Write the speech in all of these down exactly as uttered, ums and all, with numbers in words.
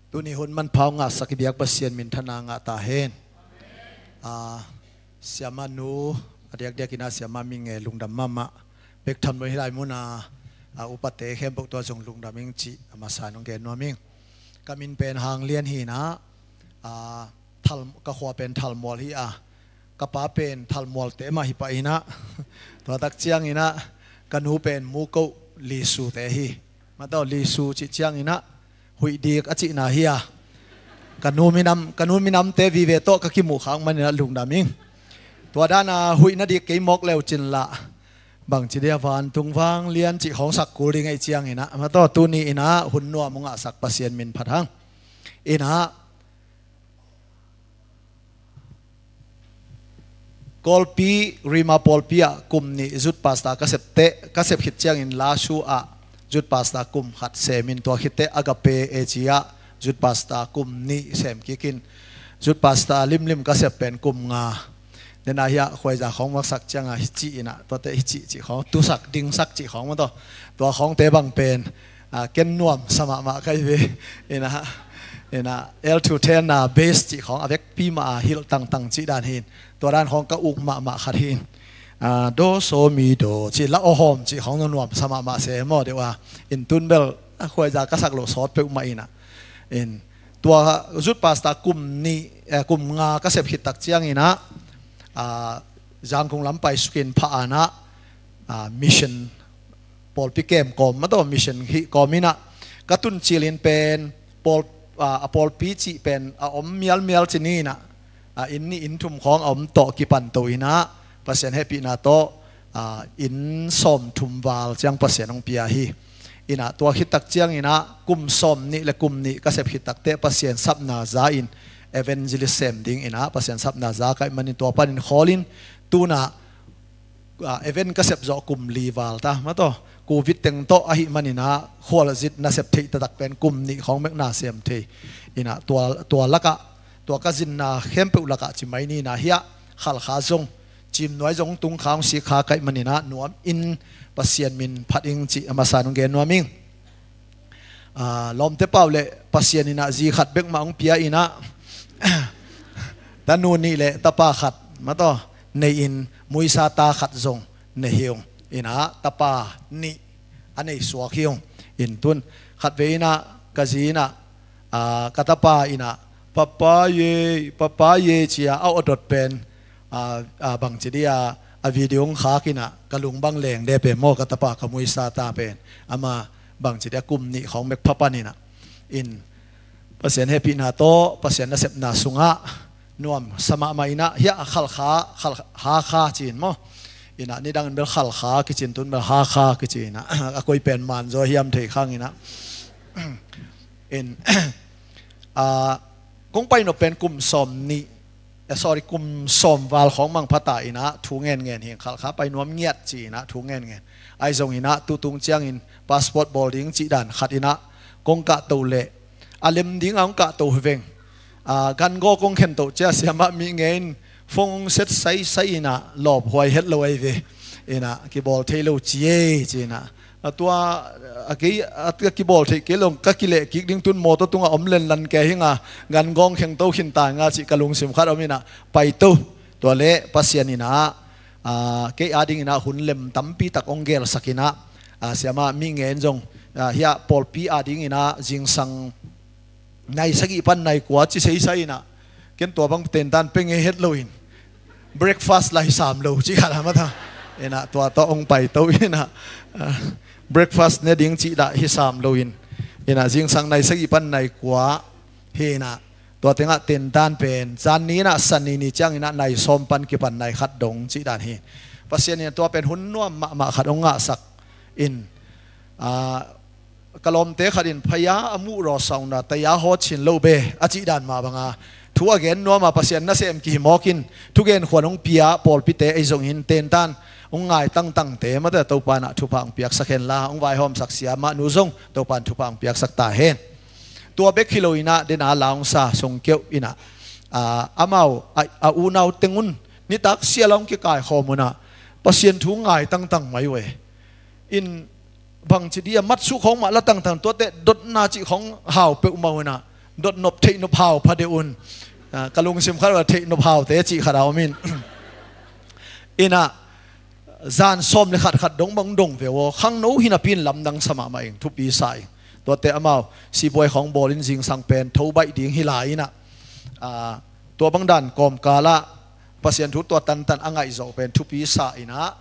Tuni hun manpha hong ngahsak i biak Pasian minthanna ngah ta hen. A, siamah nu, a diakdiak in a siamah mi nge lungdam mahmah. Bek tham lo hi lai mun a, a upate khempeuh tua zong lungdam ing cih a masa in hong gen nuam ing. Ka min pen Hang Lian hi in a, a, Thal, ka khua pen Thalmual hi a, ka pa pen Thalmualte mah hi pah in a, tua tak ciangin a, ka nu pen Mukoh Lisute hi. Mataw, Lisu cih ciangin a, huih dik a cihna hi a, ka nu minam, ka nu minamte vive tawh ka kimuh khak manin a lungdam ing. Tua dan a huih na dik kei mawk leu cin lah, bangci dia vantung Vanglian cih khawng sak kul ding ahih ciangin a, mataw, tuni in a hun nuam hong ngahsak Pasian min phat hang. In a, Kawlpi, Rima pawlpi ah kum nih youth pastor ka sep teh, ka sep khit ciangin Lashu ah youth pastor kum khat semin, tua khit teh Agape A G ah youth pastor kum nih sem kikin, youth pastor limlim ka sep pen kum nga. Dena hiah khuaiza khawng maksak cianga hicih in a, tuate hicih cih khawng, tusak dingsak cih khawng mataw. Tua khawngte bang pen, a, ken nuam sa mahmah ka hi ve. In a, in a, L two ten a bass cih khawng a vekpi mah a hilh tangtang cih dan hi in. Tua dan khawng ka uk mahmah khat hi in. A, do so mi do cih la awhawm cih khawng nuam sa mahmah se maw deuh a. In tun bel, a, khuaiza ka sak loh sawt peuhmah in a. In tua youth pastor kum nih, eh, kum nga ka sep khit tak ciangin a, a, Zangkong lam paisukin Phah An ah, a, mission pawlpi kem kawm mataw, mission hih kawm in a, ka tun cilin pen pawl, a, a pawlpi cih pen a om mialmial ci ni in a, a, inn nih inn thum khawng a om tawh kipan to in a, Pasian hehpihna tawh, a, inn sawmthum val ciang Pasian hong pia hi. In a, tua khit tak ciangin a kum sawmnih le kum nih ka sep khit tak teh Pasian sapna za in evangelist sem ding in a, Pasian sapna za ka hih manin tua panin khawlin, tun a, a, event ka sep zawh kum li val ta mataw. Covid teng tawh ahih manin a khualzin na sep theih taktak pen kum nih khawng bek na sem thei. In a, tua, tua lakah, tua ka zinna khempeuh lakah ci mai ni in a, hiah Khalkha zong, Ciimnuai zong tung kha hong sik kha ka hih manin a nuam in Pasian min phat ing cih a masa in hong gen nuam ing. A, lawmte pau le Pasian in a zi khat bek mah hong pia in a, tanu nih le tapa khat mataw nei in, muisa ta khat zong nei hi ung. In a, tapa nih a nei suak hi ung. In tun khatvei in a, ka zi in a, a, ka tapa in a, "Papa ye, papa ye," ci a a awdot pen, a, a, bangci dia a video hong khak in a, ka lung bang leng de pen maw, ka tapa, ka muisa ta pen. Ama bangci dia kum nih khawng bek pha pan in a. In Pasian hehpihna tawh, Pasian nasepna sungah nuam sa mahmah in a, hiah Khalkha, Khal, Hakha ci in maw. In a, nidangin bel Khalkha kici in, tun bel Hakha kici in a, a koi pen man zaw hiam thei khang in a. In, a, kong pai nop pen kum sawmnih, eh, sorry, kum sawm val khawng mang pha ta in a, thu ngenngen hi, Khalkha pai nuam ngiat ci in a, thu ngenngen. Ahi zongin a, tutung ciangin passport bawl ding cih dan khat in a, kong kahto leh, a lem ding a kong kahto hi veng. A, gan gaw kong khen to cia siamah mi nge in, phone set saisai in a, lawp huai het lo ahi ve. In a, kibawl thei lo ci e, ci in a. A tua, a kei, a kibawl theih kei lo, ka kileh kik ding, tun mawtaw tungah om lenlan kei hi ing a, gan gaw kheng to khin ta ing a cih ka lungsim khat om in a, pai to. Tua leh Pasian in a, a, kei ading in a hun lem tampi tak hong gelsak in a, a, siamah mi nge in zong, a, hiah pawlpi ading in a zingsang nai sagih pan nai kua ci saisai in a, ken tua bang tentan pe ngei het lo in, breakfast lah hi sam lo ci khat a mata. In a, tua tawh hong pai to in a, a, breakfast ne ding cih lah hi sam lo in. In a, zingsang nai sagih pan nai kua hi in a, tua tengah tentan pen, zan ni in a, san ni ni ciangin a, nai sawm pan kipan nai khat dong cih dan hi. Pasian in a tua pen hun nuam mahmah khat hong ngahsak in, a, ka lawmte khat in, "Phaya a muh raw saungna taya haw chin lo be," a cih dan mah banga thu a gen nuam a, Pasian nasem kihimawk in, thugen khuan hong pia pawlpite ei zongin tentan hong ngai tangtangte mate Topa in a thupha hong piaksak hen la, hong vaihawmsak siamah nu zong Topa in thupha hong piaksak ta hen. Tua bek hi lo in a, dena la hong sa Songkeuh in a, a, amau a, a unau teng un nitak sia la hong kikaikhawm un a, Pasian thu ngai tangtang mai uh e. In bangci dia matsuk khawng mah la tangtang, tuate dotna cih khawng hau peuhmah uh in a, dot nop theih nop hau pha deuh un. Ah, ka lungsim khat ah theih nop haute cih khat a om in. Inah, zan sawm le khat khat dong bang dong ve aw. Khangno hi napi in lamdang sa mahmah ing, thupi sa ing. Tuate amau sipuai khawng bawl in zingsang pen tho baih ding hi lai inah, ah, tua bang dan kawmkal ah Pasian thu tua tantan a ngaihzawh pen thupi sa inah,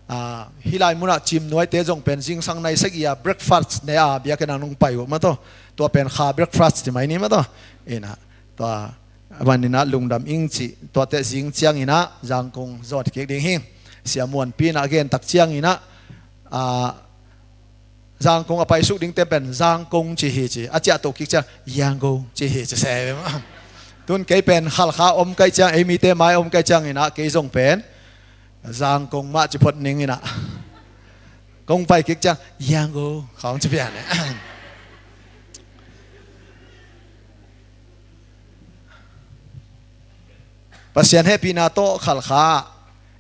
ah, hih lai munah Cimnuaite zong pen zingsang nai sagih a breakfast ne a biakinn ah nong pai uh mah tawh. Tua pen kha breakfast ti mai ni mah tawh. Inah, tua a man inah lungdam ing cih, tuate zing ciang inah Zangkong zawt kik ding hi. Sia Muanpi inah a gen tak ciang inah, ah, Zangkong a paisuk dingte pen Zangkong ci hi ci, a ciah toh kik ciang Yangon ci hi ci se ve mah. Tun kei pen Khalkha om kaih ciang, ei mite mai om kaih ciang inah kei zong pen Zangkong mah ci phot ning inah, kong pai kik ciang Yangon khawng ci pian e. Pasian hehpihna tawh Khalkha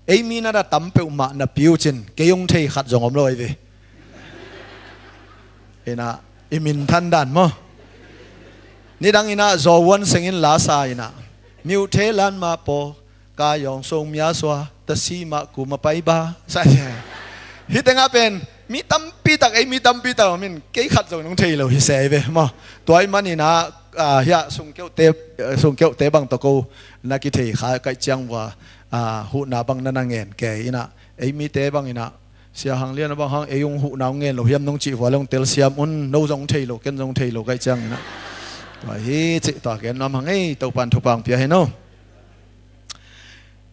ei mi na da tam peuhmah na piu cin, kei hong thei khat zong om lo ahi ve. Inah, i minthan dan maw. Nidang inah Zawuan Seng in la sa inah, miuh the lan mah paw, ka yawng song mia sua, ta si mah ku ma pai ba. Sa hih tengah pen mi tampi tak, ei mi tampi tak om in, kei khat zong nong thei lo hi se ahi ve maw. Tua ahih man inah, ah, hiah sungkeuhte, sungkeuhte bang tawh ko na kithei kha kaih ciang vua, ah, huhna bang na na ngen kei inah, ei mite bang inah, Sia Hang Lian a bang hang ei hong huhna hong ngen lo hiam nong cih vua le hong telsiam un, no zong thei lo, ken zong thei lo kaih ciang inah. Tua hi cih tua ken nuam hang ei, Topan thupha hong pia hi no.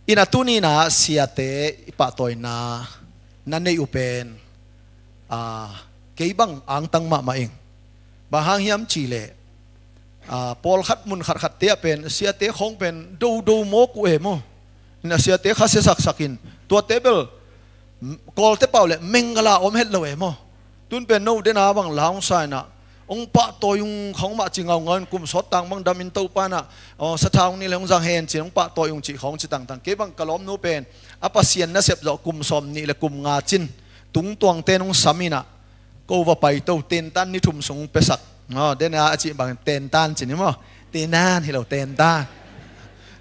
Inah tuni inah siate i pahtawina na neih uh pen, ah, kei bang angtang mahmah ing. Bang hang hiam cih leh, ah, pawlkhat mun khatkhatte ah pen siate khawng pen dodo mawk uh e maw. Inah siate khasia saksak in, tuate bel, m-, Kawlte pau le mengala om het lo e maw. Tun pen no dena bang la hong sa inah, hong pahtawi ung khawng mah ci ngaungau in, kum sawt tang bang dam in Topa inah, aw, sathau nih le hong zang hen ci-in hong pahtawi ung cih khawng ci tangtang. Kei bang ka lawmnu pen a Pasian nasep zawh kum sawm nih le kum nga cin tungtuangte in hong sam inah, ko va paito, tentan ni thum sung hong piasak. Aw, dena a cih bang tentan ci ni maw. Tentan hi lo, tentan.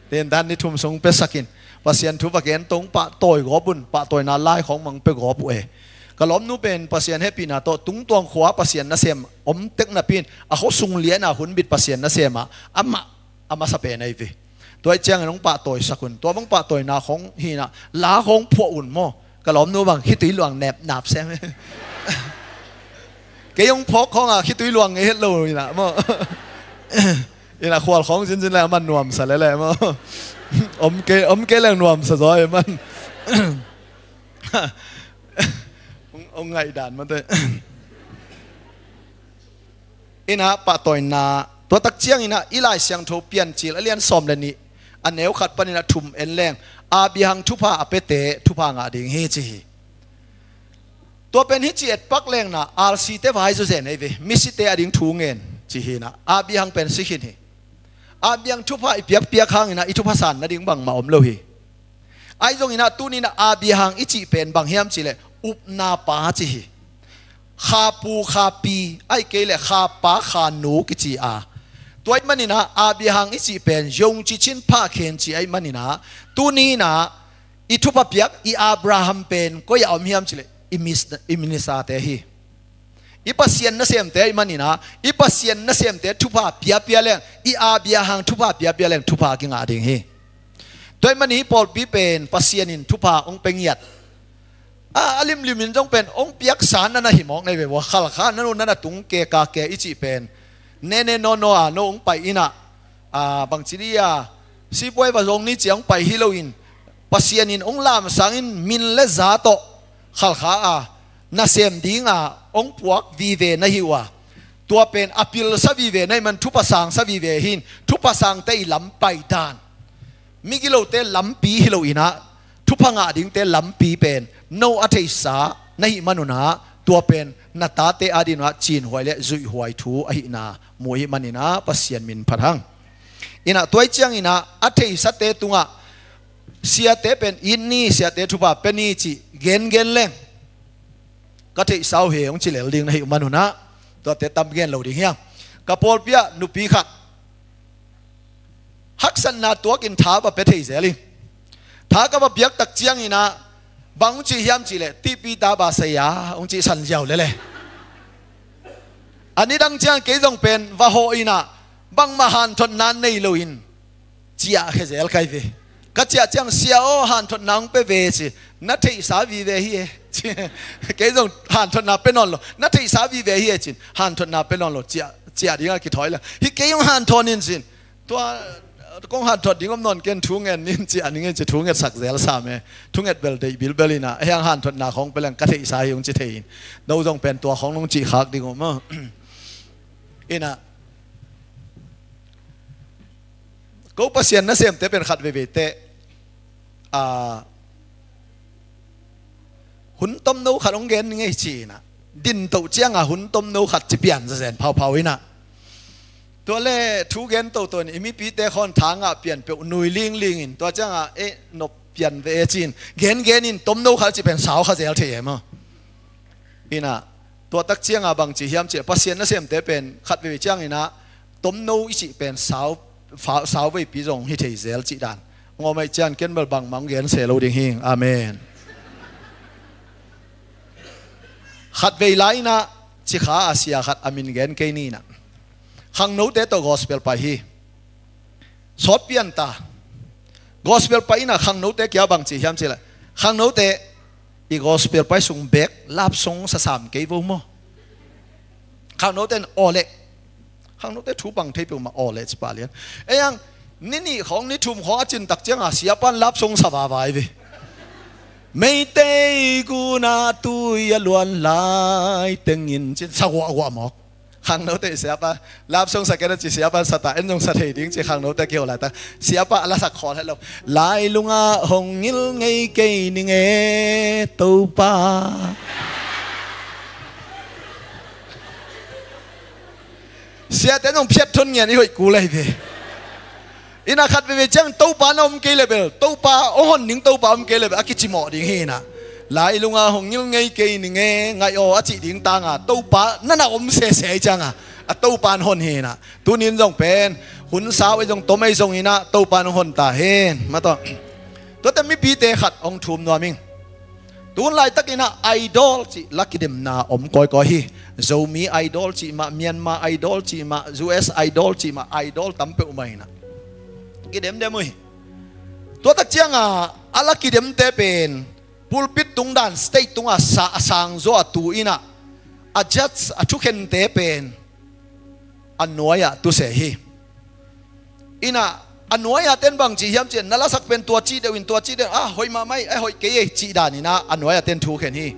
Tentan ni thum sung hong piasak in, Pasian thu va gen tawh hong pahtawi gawp un, pahtawina lai khawng mang pia gawp uh e. Ka lawmnu pen Pasian hehpihna tawh tungtuang khua Pasian nasem om tek napi in, a khuasung liana hun bit Pasian nasem ah amah a masa pen ahi ve. Tua ahih ciangin hong pahtawisak un, tua bang pahtawina khawng hi inah, la khawng phuah un maw. Ka lawmnu bang khitui luang nepnap sem. Kei hong phawk khawng a khitui luang ngei het lo inah maw. Inah khual khawng zinzin le a man nuamsa lele maw. Om kei, om kei leng nuamsa zaw e man. Hong, hong ngaih dan mate. Inah pahtawina, tua tak ciang inah i Lai Siangtho Piancil a lian sawm le nih, a neu khat pan inah thum en leng, Abraham thupha a piate thupha ngah ding hi ci hi. Tua pen hih ci etpak lengna, alsite vai zawzen ahi ve, misite a ding thu ngen ci hi inah, Abraham pen si khin hi. Abraham thupha i piakpiak hang inah i thupha san nading bangmah om lo hi. Ahi zong inah tuni inah Abraham i cih pen bang hiam cih leh upna pa ci hi. Kha pu kha pi, ahih kei leh kha pa kha nu kici a. Tua ahih man inah Abraham i cih pen yongcicin phahkhen ci ahih man inah, tuni inah i thupha piak i Abraham pen koi ah om hiam cih leh i mis-, i minisate hi. I Pasian nasemte ahih man inah, i Pasian nasemte thupha piapia leng, i Abraham thupha piapia leng thupha kingah ding hi. Tua ahih man hih pawlpi pen Pasian in thupha hong pia ngiat. A, a limlim in zong pen hong piaksa na na hi mawk na hi ve ua, Khalkha na no na na tung keka ke i cih pen. Nene no no a no hong pai inah, a, bangci dih a, sipuai va zong ni ci a hong pai hi lo in, Pasian in hong lamsang in min le za tawh Khalkha a nasem ding a hong puak vive na hi uh a. Tua pen a pilsa vive na hih man, thupha sangsa vive hi in, thupha sangte i lam paidan, migilote lampi hi lo inah, thupha ngah dingte lampi pen no a theisa na hih man unah, tua pen na tate a ding unah cinhuai le zuihhuai thu ahihna mu ahih man inah Pasian min phat hang. Inah tua ahih ciang inah a theisate tungah siate pen it ni, siate thupha pia ni cih gengen leng ka theihsa uh hi hong ci lel ding na hih man unah, tuate tam gen lo ding hi hang. Ka pawlpi ah nupi khat, haksatna tuakin tha va pia thei zel hi. Tha ka va piak tak ciangin ah bang hong ci hiam cih leh, "Tihpi ta ba sai a," hong cih san ziau lel e. A nidang ciang kei zong pen va hawh in ah bangmah hanthotna nei loin ciah khia zel ka hi ve. Ka ciah ciang, "Sia aw, hanthotna hong pia ve," ci. "Na theihsa vive hi e," ci. Kei zong hanthotna pia nawn lo. "Na theihsa vive hi e," cin. Hanthotna pia nawn lo. Ciah, ciah dingah kithawi lo. "Hi kei hong hanthawn in," cin. Tua kong hanthot ding om nawn ken, thu ngen ning, ciah ning e, ci. Thu ngetsak zel sam e. Thu nget bel deih bilbel in ah, "Hei, hang hanthotna khawng pia leng ka theihsa hi," hong ci thei in. No zong pen tua khawng nong cih khak ding om maw? In ah, ko Pasian nasemte pen khat veivei teh, a, hun tomno khat hong gen ning ei ci in ah, din toh ciangah hun tomno khat ci pian zazen phauphau in ah, tua le thu gen toto in i mipite khawng tha ngah pian peuh, nui lingling in, tua ciangah, "Eh, nop pian ve e," ci in, gengen in tomno khat ci pen sau kha zel thei e maw? In ah, tua tak ciangah bang ci hiam cih leh, Pasian nasemte pen khat veivei ciangin ah tomno i cih pen sau, fa-, sau veipi zong hi thei zel cih dan. Ngawh mai cian ken bel bangmah hong gen se lo ding hi. Amen. Khat vei lai in ah, Cikha a sia khat a min gen kei ni in ah, khangnote tawh gospel pai hi. Sawt pian ta. Gospel pai in ah khangnote kia bang ci hiam cih leh, "Khangnote, i gospel pai sung bek love song sa sam kei vo maw." Khangnote in, "Aw leh." Khangnote thu bang thei peuhmah, "Aw leh," ci pah lian. Ei ang, ni nih khawng, ni thum khawng a cin tak ciangah siapa in love song sa vava hi ve. "Meitei gunah tui a luan lai tengin," cin sa guahguah mawk. Khangnote siapa, "Love song sa ken," a ci, siapa in sa ta, "En zong sa thei ding," ci khangnote kiho laitak. Siapa a lasak khawl het lo. "Lailungah hong ngil ngei kei ning e, Topa." Siate in hong phiat thon ngian i hoih kul ahi ve. In ah khat veivei ciang Topa na om kei leh bel, Topa hong hon ding Topa om kei leh bel a kicimawh ding hi in ah. "Lailungah hong ngil ngei kei ning e, ngaih aw," a cih ding tangah Topa na na om sese ciangah a Topa in hon hi in ah. Tunin zong pen hun sau ei zong, tom ei zong in ah Topa in hong hon ta hen. Mah tawh, tuate mipite khat hong thum nuam ing. Tun laitakin ah idol cih la kidemna om kawikawi hi. Zomi idol cih mah, Myanmar idol cih mah, U S idol cih mah, idol tam peuhmah in ah kidemdem uh hi. Tua tak ciangah a la kidemte pen pulpit tung dan, stage tungah sa-, a sangzaw a tu in ah, a judge, a thukhente pen a nuai-ah tu se hi. In ah, a nuai-ah ten bang ci hiam cih leh, "Na lasak pen tua cih deuh in, tua cih deuh in, ah, hoih mahmah hi, eh, hoih kei ei," cih dan in ah a nuai-ah ten thukhen hi.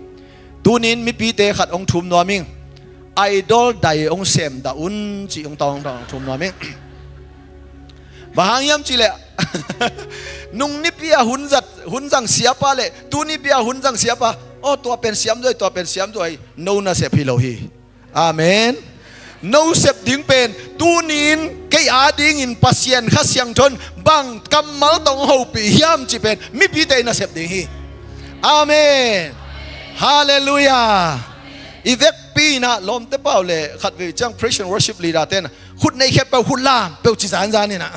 Tunin mipite khat hong thum nuam ing. Idol dai hong semdah un cih hong tawng, hong thum nuam ing. Bang hang hiam cih leh, nung nipi a hun zat, hun zang siapa leh tu nipi a hun zang siapa, "Aw, tua pen siam zaw hi, tua pen siam zaw hi," no nasep hi lo hi. Amen. No sep ding pen, tunin kei adingin Pasian Kha Siangtho in bang kammal tawh hong hopih hiam cih pen mipite in a sep ding hi. Amen. Halleluiah. I vekpi in ah lawmte pau leh khatvei ciang praise and worship leader ten khut nei khempeuh khut lam peuh ci zanzan in ah,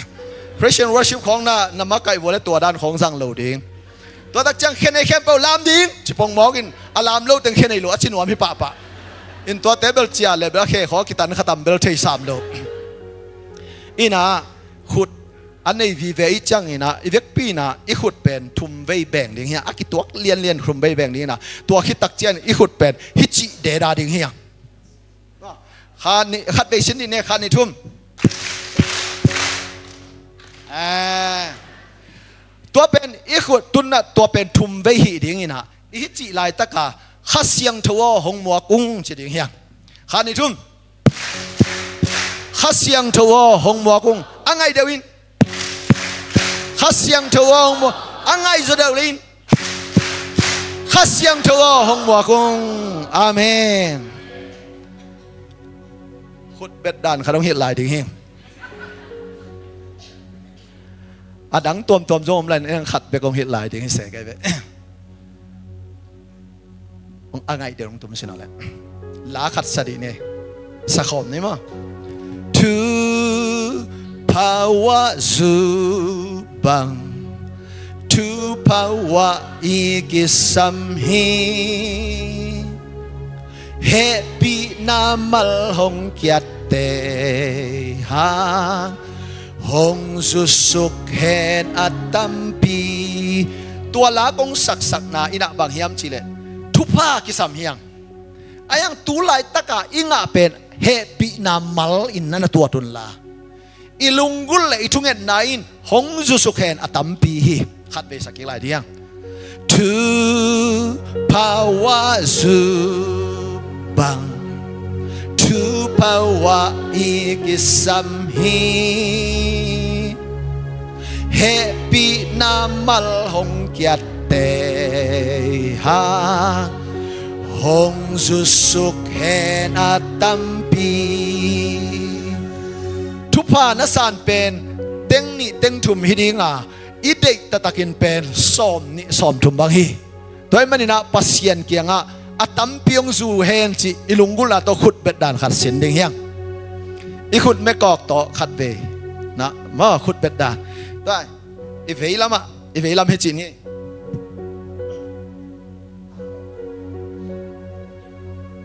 praise and worship khawng na, na makaih vua leh tua dan khawng zang lo ding. Tua tak ciang khe nei khempeuh lam ding ci pongmawk in, a lam lo teng khe nei lo a ci nuam hi pahpah. In tuate bel cia leh bel a khe khawng a kitan kha tam bel thei sam lo. In ah khut a nei vive i ciangin ah, i vekpi in ah i khut pen thum vei beng ding hi a, a kituak lianlian thum vei beng ding in ah, tua khit tak ciang i khut pen hih cih deda ding hi a. Kha nih, khatvei sin nih ne, kha nih thum. Eh. Tua pen i khut tun ah tua pen thum vei hih ding in ah, i hih cih laitak a, Kha Siangtho aw hong muak ung ci ding hi a. Kha nih thum. Kha Siangtho aw hong muak ung. A ngaih deuh in. Kha Siangtho aw hong muak. A ngaih zaw deuh leh in. Kha Siangtho aw hong muak ung. Amen. Khut bet dan khat hong hilh lai ding hi. A dang tuamtuam zong om lai in, a khat bek hong hilh lai ding hi se kei ve. Hong a ngaih deuh hong tum sin aw leh. La khat sa dih ni. Sa khawm ni maw. Thu Awah zu bang thupha wah i kisam hi. Hehpihna mal hong kiatte hang hong zusuk hen a tampi. Tua la kong saksakna in ah bang hiam cihleh thupha kisam hiang. A hiang tu laitakah i ngah pen hehpihna mal in na na tuat unla, i lunggulh le i thungetna in hong zusuk hen a tampi hi. Khatvei sak kik lai ding hiang. Thupha wah zu bang thupha wah i kisam hi. Hehpihna mal hong kiatte hang hong zusuk hen a tampi. Thupha na san pen teng nih teng thum hi dinga, i deih taktakin pen sawm nih sawm thum bang hi. Tua ahih manin ah Pasian kiangah a tampi hong zu hen cih i lunggulhna tawh khutbetdan khat sin ding hiang. I khut mekawk tawh khatvei na maw khutbetdan. Tua i veilamah i veilam hi cih ni.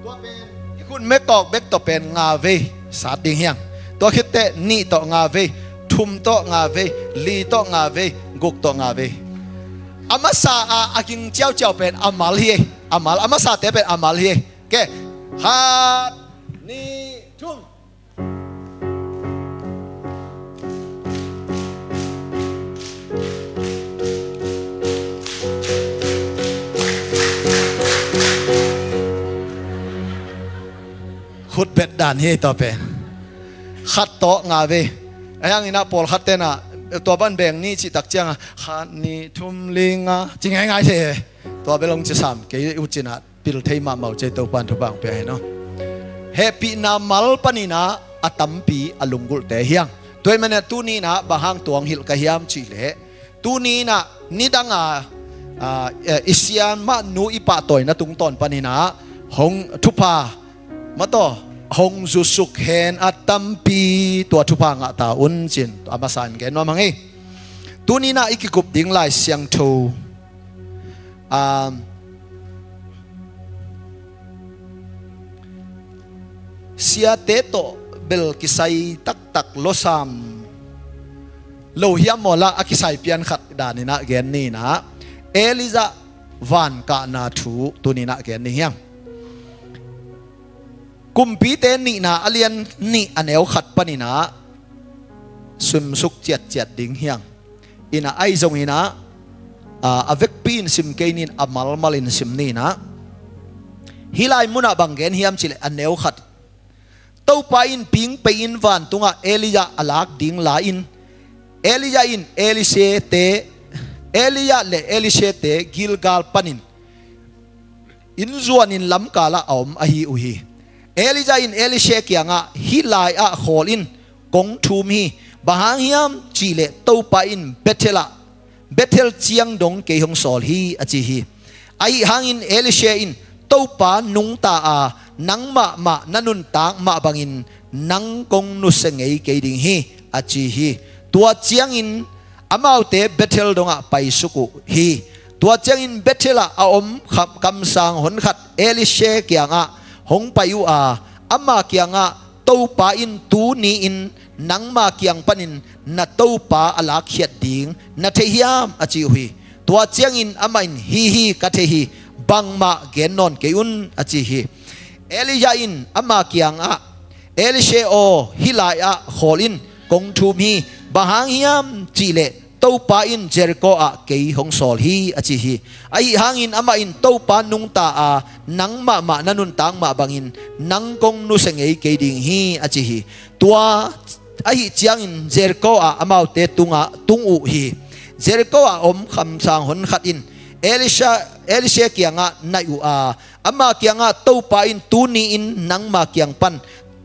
Tua pen i khut mekawk bek tawh pen nga vei sat ding hiang. Tua khitteh nih tawh nga vei, thum tawh nga vei, li tawh nga vei, guk tawh nga vei. A masa a a ging ciauciau pen a mal hi ei. A mal, a masate pen a mal hi ei. Ke, khat, nih, thum. Khutbetdan hi tua pen. Khat tawh nga vei. A hiang in ah pawlkhat ten ah tua ban beng ni cih tak ciangah khat, nih, thum, li, nga ci ngaingai thei hi. Tua bel hong ci sam kei uh cin ah pil thei mahmah uh cei Topan thupha hong pia hi no. Hehpihna mal panin ah a tampi a lunggulhte hiang. Tua ahih manin ah tuni in ah bang hang tua hong hilh ka hiam cihleh, tuni in ah nidang a, a, i siamah nu i pahtawina tungtawn panin ah hong thupha mataw hong zusuk hen a tampi tua thupha ngah ta un cin a masa in gen nuam hang ei. Tuni in ah i kikup ding Lai Siangtho, um, siate tawh bel kisai taktak lawsam lo hiam mawlah a kisai pian khat dan in ah gen ni in ah Elijah vankahna thu tuni in ah gen ni hiang. Kumpite nihna a lian nih a neu khat panin ah simsuk ciatciat ding hiang. In ah ahi zongin ah, a, a vekpi in sim kei ni in a malmal in sim ni in ah. Hih lai munah bang gen hiam cihleh a neu khat Topa in pingpei in vantungah Elijah a lak ding la-in, Elijah in Elisha-te, Elijah le Elisha-te Gilgal panin inn zuanin lamkalah a om ahi uh hi. Elijah in Elisha kiangah, "Hih lai-ah khawl in, kong thum hi. Bang hang hiam cihleh Topa in Bethel ah, Bethel ciang dong kei hong sawl hi," a ci hi. Ahi hangin Elisha in, "Topa nungta a, nangmah mah na nuntak mah bangin nang kong nusia ngei kei ding hi," a ci hi. Tua ciangin amaute Bethel dongah paisuk uh hi. Tua ciangin Bethel ah a om kha-, kamsang honkhat Elisha kiangah hong pai uh a, ama kiangah, "Topa in tuni-in nangma kiang panin na Topa a lakkhiat ding na thei hiam?" a ci uh hi. Tua ciangin amah in, "Hi hi, ka thei hi, bangmah gen nawn kei un," a ci hi. Elijah in ama kiangah, "Elisha aw, hih lai-ah khawl in, kong thum hi. Bang hang hiam cihleh Topa in Jericho ah kei hong sawl hi," a ci hi. Ahi hangin amah in, "Topa nungta a, nangmah mah na nuntak mah bangin nang kong nusia ngei kei ding hi," a ci hi. Tua ahi ciangin Jericho ah amaute tungah tung uh hi. Jericho ah om kamsang honkhat in Elisha, Elisha kiangah naih uh a, ama kiangah, "Topa in tuni-in nangma kiang pan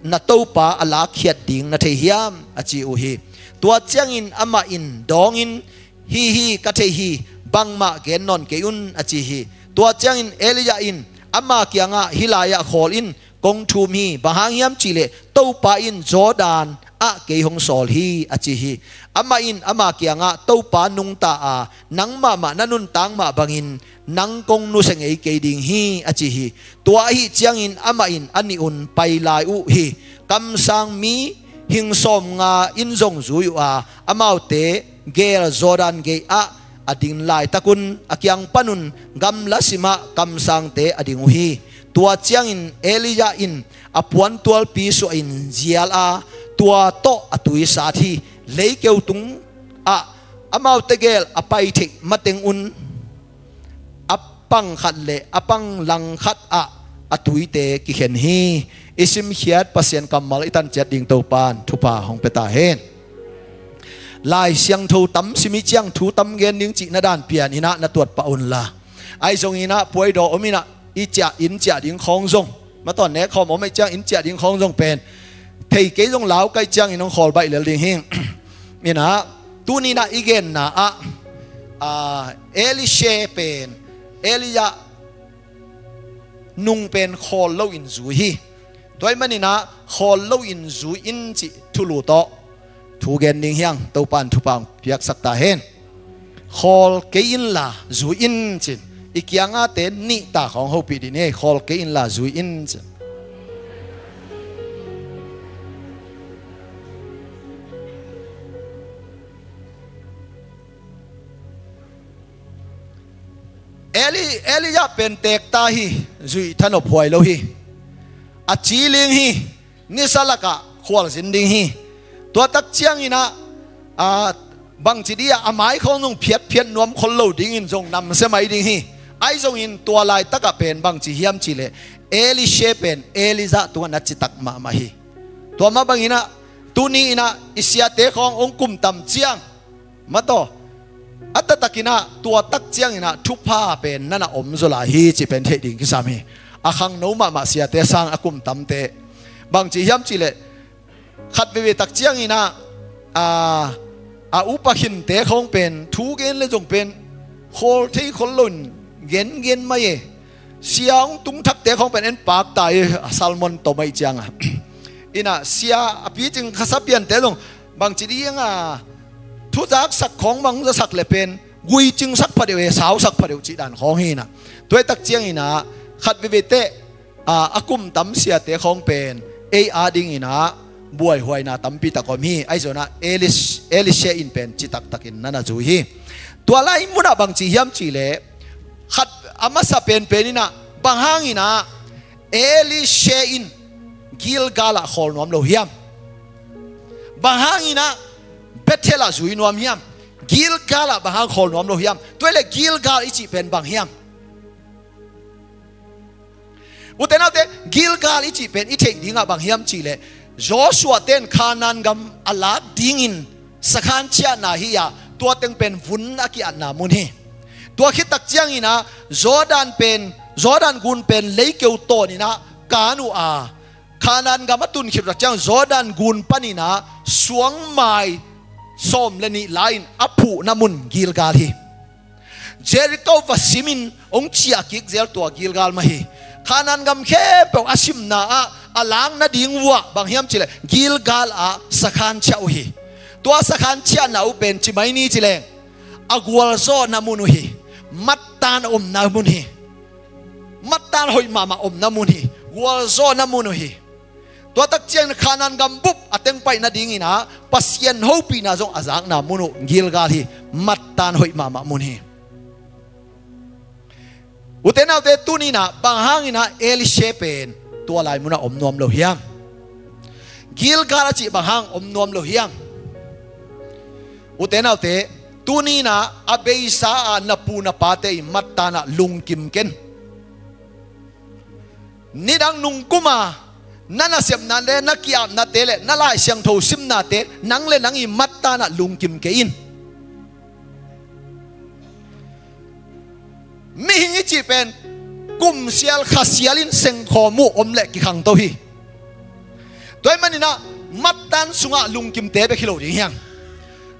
na Topa a lakkhiat ding na thei hiam?" a ci uh hi. Tua ciangin amah in dawngin, "Hi hi, ka thei hi, bangmah gen nawn kei un," a ci hi. Tua ciangin Elijah in ama kiangah, "Hih lai-ah khawl in, kong thum hi. Bang hang hiam cihleh Topa in Jordan ah kei hong sawl hi, a ci hi. Amah in ama kiangah, Topa nungta a, nang mahmah na nuntak mah bangin nang kong nusia ngei kei ding hi, a ci hi. Tua ahih ciangin amah in a nih un pai lai uh hi. Kamsang mi hing sawmnga in zong zui uh a, amaute gel Jordan gei ah a ding laitakun a kiang panun gamla simah kamsangte a ding uh hi. Tua ciangin Elijah in a puantualpi suahin zial a, tua tawh a tui sat hi. Leikeu tungah amaute gel a pai theih mateng un a pang khat le a pang lang khat ah a tuite kikhen hi. I simkhiat Pasian kammal i tan ciat ding Topan thupha hong pia ta hen. Lai Siangtho tam sim i ciang thu tam gen ding cihna dan pian inah na tuat pah unla, ahi zong inah puaidaw om inah i ciah, inn ciah ding khawng zong, mataw, nekkhawm om i ciang inn ciah ding khawng zong pen thei kei zong lau kaih ciangin hong khawl baih lel ding hi. Inah tuni inah i genna ah, ah, Elisha pen Elijah nung pen khawl loin zui hi. Tua ahih maninah khawl loin zui in cih thulu tawh thu gen ding hi hang. Topan thupha hong piaksak ta hen. Khawl kei inla zui in cin, i kiangahte nih ta khawng hopih dih ni. Khawl kei inla zui in cin. Eli, Elijah pen teek ta hi, zuih thanop huai lo hi. A ci ling hi, nisa lakah khualzin ding hi. Tua tak cianginah, a, bangci dih a, a mai khawng zong phiatphiat nuam khol lo dingin zong namsia mai ding hi. Ahi zongin tua laitakah pen bangci hiam cihleh, Elisha pen Elijah tungah na citak mahmah hi. Tua mah banginah tuni inah i siate khawng hong kumtam ciang, mataw, a taktakinah tua tak cianginah thupha pen nana om zaw lai hi cih pen theih ding kisam hi. A khangno mahmah siate sang a kumtamte, bangci hiam cihleh, khat veivei tak cianginah, a, a upa khinte khawng pen thu gen le zong pen khawl thei khol loin gengen mai e. Sia hong tung thakte khawng pen en pakta i, a, sermon tom ahih cianga. Inah sia a picing khasa piante zong bangci dih hianga, thuzaksak khawng bang zasak le pen guicingsak phadeuh e, sausak phadeuh cih dan khawng hi inah. Tua ahih tak cianginah khat veivei teh, a, a kumtam siate khawng pen ei adinginah buaihuaina tampi tak om hi. Ahi zongah Elis-, Elisha in pen citaktakin nana zui hi. Tua lai munah bangci hiam cihleh, khat a masa penpen inah, bang hanginah Elisha in Gilgal ah khawl nuam lo hiam? Bang hanginah Bethel ah zui nuam hiam? Gilgal ah bang hang khawl nuam lo hiam? Tua hileh Gilgal i cih pen bang hiam? Ute naute, Gilgal i cih pen i theih dingah bang hiam cihleh, Joshua ten Kanaan gam a lak dingin sakhan ciahna hi-a, tua teng pen vun a kiatna mun hi. Tua khit tak cianginah Jordan pen, Jordan gun pen leikeu tawninah kan uh a, Kanaan gam a tun khit tak ciang Jordan gun paninah suangmai sawm le nih la-in a phuhna mun Gilgal hi. Jericho va simin hong ciah kik zel tua Gilgal mah hi. Kanaan gam khempeuh a simna ah a lak nading uh ah bang hiam cihleh Gilgal ah sakhan ciah uh hi. Tua sakhan ciahna uh pen ci mai ni cileng, a gualzawhna mun uh hi. Mattan a omna mun hi. Mattan hoih mahmah omna mun hi. Gualzawhna mun uh hi. Tua tak ciangin Kanaan gam bup a teng paih nadinginah Pasian hopihna zong a zakna mun uh Gilgal hi. Mattan hoih mahmah mun hi. Ute naute, tuninah bang hanginah Elisha pen tua lai munah om nuam lo hiam? Gilgal a cih bang hang om nuam lo hiam? Ute naute, tuninah a beisa a na pu na pate i mattanah lungkim ken. Nidang nungkuma na nasepna le na ki-apnate le na Lai Siangtho simnate nang le nang i mattanah lungkim kei in. Mihing i cih pen kumsial khasial in sengkhawm uh om leh kikhangto hi. Tua ahih maninah mattan sungah lungkimte bek hi lo ding hiang.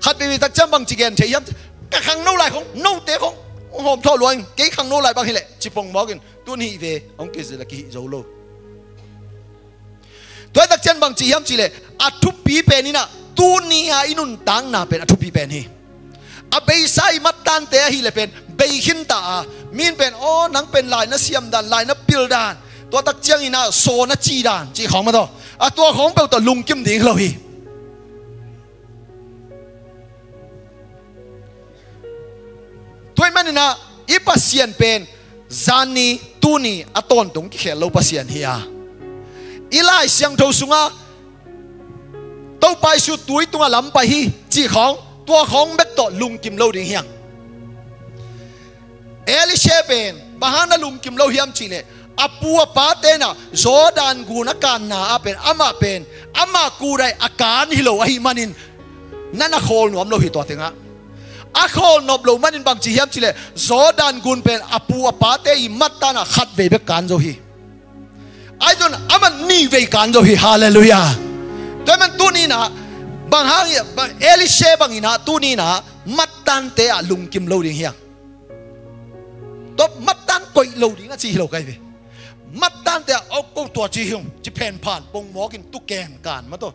Khat veivei tak ciang bangci gen thei hiam? Ka khangno lai khong, note khong hong hawm thawh luang in, kei khangno lai bang hileh ci pongmawk in, tun hih ve hong kizil a kihih zo lo. Tua takcian bang ci hiam cihleh, a thupi pen in ah, tuni a i nuntakna pen a thupi pen hi. A beisa i mattante ahileh pen bei khinta a, min pen, aw, nang pen lai na siam dan, lai na pil dan, tua takciang in ah saw na ci dan cih khawng mah tawh, a tua khawng peuh tawh lungkim ding hi lo hi. Tua ahih manin ah i Pasian pen zanni tuni a tawntung kikhel lo Pasian hi a, i Lai Siangtho sungah Topa Jesu tui tungah lam pai hi cih khawng, tua khawng bek tawh lungkim lo ding hi hang. Elisha pen bang hang na lungkim lo hiam cihleh, a pu a pate in ah Jordan gun a kanna ah pen, amah pen, amah kudai a kan hi lo ahih manin, na na khawl nuam lo hi tua tengah. A khawl nop lo manin bang ci hiam cihleh, Jordan gun pen a pu a pate i mattan ah khat vei bek kan zo hi. Ahi zong amah nih vei kan zo hi. Halleluiah. Tua ahih man tuni in ah, bang hang, bang Elisha bang in ah tuni in ah mattante ah lungkim lo ding hi hang. Tua mattan koih lo ding a ci hi lo ka hi ve. Mattante ah, aw, ko tua ci hi ung, ci phenphan pongmawk in tu ken kan mah tawh.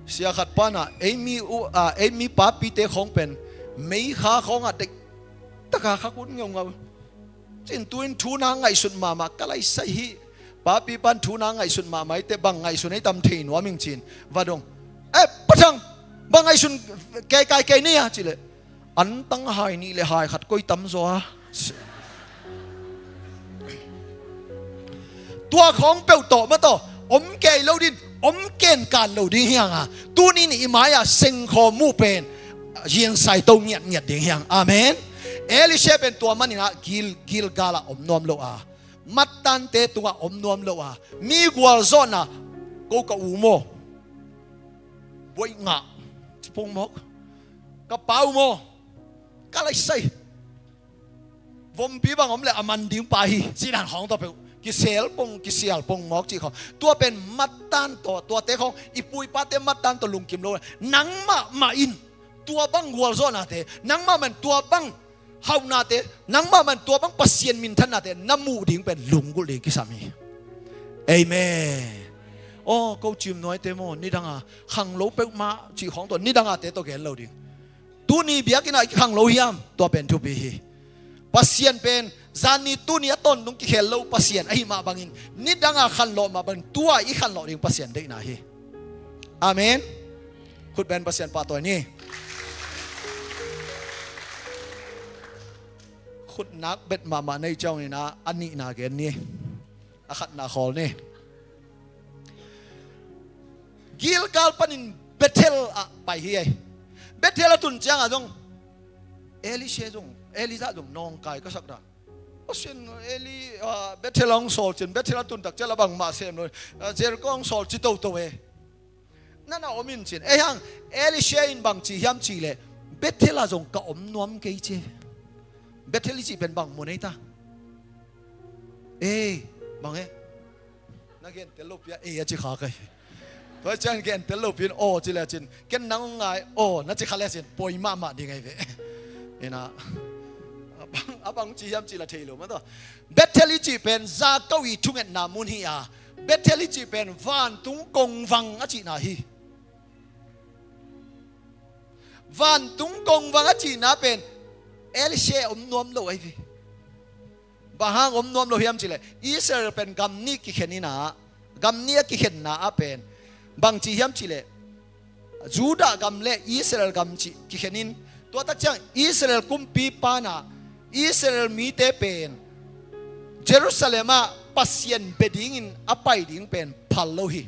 Sia khat pan ah, ei mi u, a, ei mi papite khawng pen meikha khawng ah deih taka khak un ngeungau. Cin tu in thu na ngaihsut mahmah ka lai sai hi. Papi pan thu na ngaihsut mahmah hi teh, bang ngaihsun ei tam thei nuam ing cin. Va dong. Eh, Pa Thang, bang ngaihsun kei kai kei ni a cihleh, antang hai nih le hai khat koi tam zaw a. Tua khawng peuh tawh mah tawh om kei lo ding, om kenkan lo ding hi hang a, tuni in i mai-ah sengkhawm uh pen zingsai to ngiatngiat ding hi hang. Amen. Elisha pen tua manin ah Gil-, Gilgal ah om nuam lo a, mattante tungah om nuam lo a, mi gualzawhna, ko ka u maw, buai ngah, ci pongmawk, ka pa u maw, ka lai sai, vompi bang om leh a man ding pa hi, cih dan khawng tawh peuh kisel pong, kisial pongmawk cih khawng. Tua pen mattan tawh, tuate khawng i pu i pate mattan tawh lungkim lo. Nangmah mah in tua bang gualzawhnate, nangmah mah in tua bang hauhnate, nangmah mah in tua bang Pasian minthannate na muh ding pen lunggulh ding kisam hi. Amen. Aw, ko cimnuaite maw, nidang a khanglo peuhmah cih khawng tawh, nidang ate tawh gen lo ding. Tuni biakinn ah i khanglo hiam? Tua pen thupi hi. Pasian pen zanni tuni a tawntung kikhel lo Pasian ahih mah bangin, nidang a khanlawh mah bangin, tua i khanlawh ding Pasian deihna hi. Amen. Khut beng Pasian pahtawi ni. Khut nak bet mahmah nei ciangin ah a nihna gen ni. A khatna khawl ni. Gilgal panin Bethel ah pai hi ei. Bethel a tun ciangah zong Elisha zong, Elijah zong nawngkai ka sak dan. Pasian Eli, ah, Bethel a hong sawl cin, Bethel a tun tak ciang la bangmah sem lo, ah, Jericho a hong sawl ci toto e. Na na om in cin. Ei hang, Elisha in bang ci hiam cihleh, Bethel ah zong ka om nuam kei ci. Bethel i cih pen bang mun ei ta? Ei, bang e? Na gentel lopi a ei a ci kha kei. Tua ciang gentel lopi in aw ci le cin, ken nang ngai aw na ci kha le cin, poi mahmah ding ei ve. Ina, a bang, a bang ci hiam cih la thei lo mah tawh. Bethel i cih pen zakau i thungetna mun hi a, Bethel i cih pen vantung kongvang a cihna hi. Vantung kongvang a cihna pen Elisha om nuam lo ahi ve. Bang hang om nuam lo hiam cihleh, Israel pen gam nih kikhen in ah, gam nih a kikhenna ah pen bang ci hiam cihleh, Judah gam le Israel gam cih kikhen in, tua tak ciang Israel kumpipa in ah Israel mite pen Jerusalem ah Pasian bia dingin a pai ding pen phal lo hi.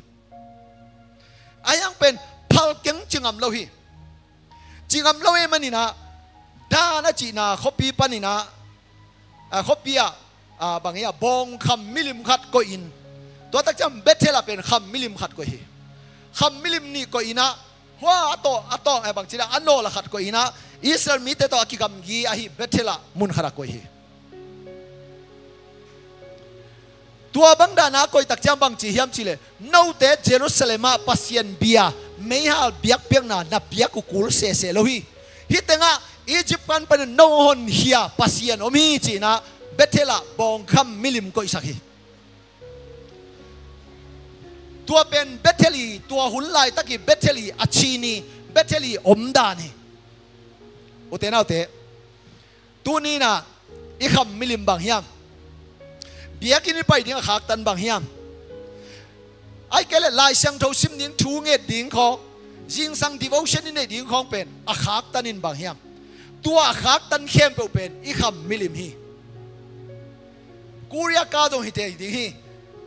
Ahi hang pen phal keng ci ngam lo hi. Ci ngam lo ahih manin ah, Dan a cihna khuapi panin ah, a, khuapi ah, a, bang hi a, bawngkham milim khat koih in, tua tak ciang Bethel ah pen kham milim khat koih hi. Kham milim nih koih in ah, hua a tawh, a tawh, eh, bang ci dan, a nawl a khat koih in ah, Israel mite tawh a kigamgi ahi Bethel ah mun khat ah koih hi. Tua bang dan a koih tak ciang bang ci hiam cihleh, note Jerusalem ah Pasian bia, meihal biakpiakna na piak uh kul sese lo hi. Hih tengah Egypt pan panin no honkhia Pasian om hi ci-in ah Bethel ah bawngkham milim koihsak hi. Tua pen Bethel i, tua hun laitak i Bethel i a chin i, Bethel i omdan hi. Ute naute, tuni in ah i kham milim bang hiam? Biakinn i pai ding a khaktan bang hiam? Ahih kei leh Lai Siangtho sim ding, thu nget ding khawng, zingsang devotion i neih ding khawng pen a khaktan in bang hiam? Tua a khaktan khempeuh pen i kham milim hi. Korea ka zong hi thei ding hi.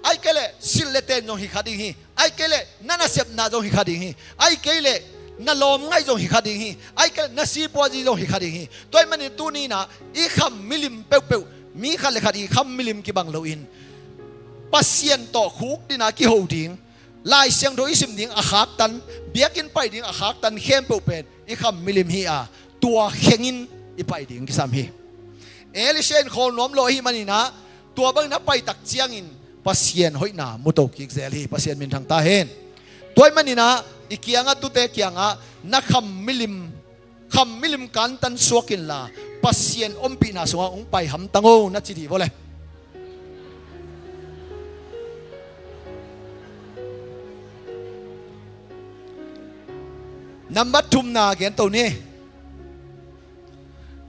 Ahih kei leh silh le ten zong hi kha ding hi. Ahih kei leh na nasepna zong hi kha ding hi. Ahih kei leh na lawmngaih zong hi kha ding hi. Ahih kei leh na sipuazi zong hi kha ding hi. Tua ahih manin tuni in ah i kham milim peuhpeuh, mi khat le khat i kham milim kibang loin Pasian tawh khukdin a kiho ding, Lai Siangtho i sim ding a khaktan, biakinn pai ding a khaktan khempeuh pen i kham milim hi a, tua khengin i pai ding kisam hi. Elisha in khawl nuam lo ahih manin ah, tua bangin a pai tak ciangin Pasian hoihna mu to kik zel hi. Pasian minthang ta hen. Tua ahih manin ah i kiangah, tute kiangah, na kham milim, kham milim kantan suak inla, Pasian ompihna sungah hong pai hamtang o, na ci dih vo le. Nambat thumna gen to ni.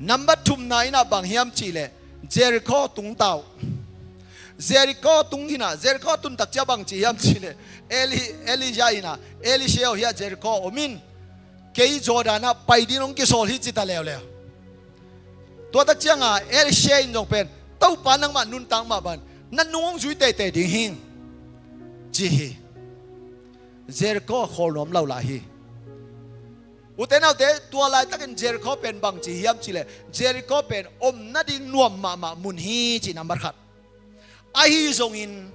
Nambat thumna in ah bang hiam cih leh, Jericho tung ta uh. Jericho tung hi in ah, Jericho tun tak ciang bang ci hiam cih leh, Eli, Elijah in ah, Elisha aw, hiah Jericho om in, kei Jordan ah pai dingin hong kisawl hi, ci ta leuleu. Tua tak ciangin Elisha in zong pen, Topa, nangmah nuntak mah bangin na nung hong zui teitei ding hi, ci hi. Jericho khawl nuam lo lai hi. Ute naute, tua laitakin Jericho pen bang ci hiam cih leh, Jericho pen om nading nuam mahmah mun hi, ci, nambat khat. Ahi zongin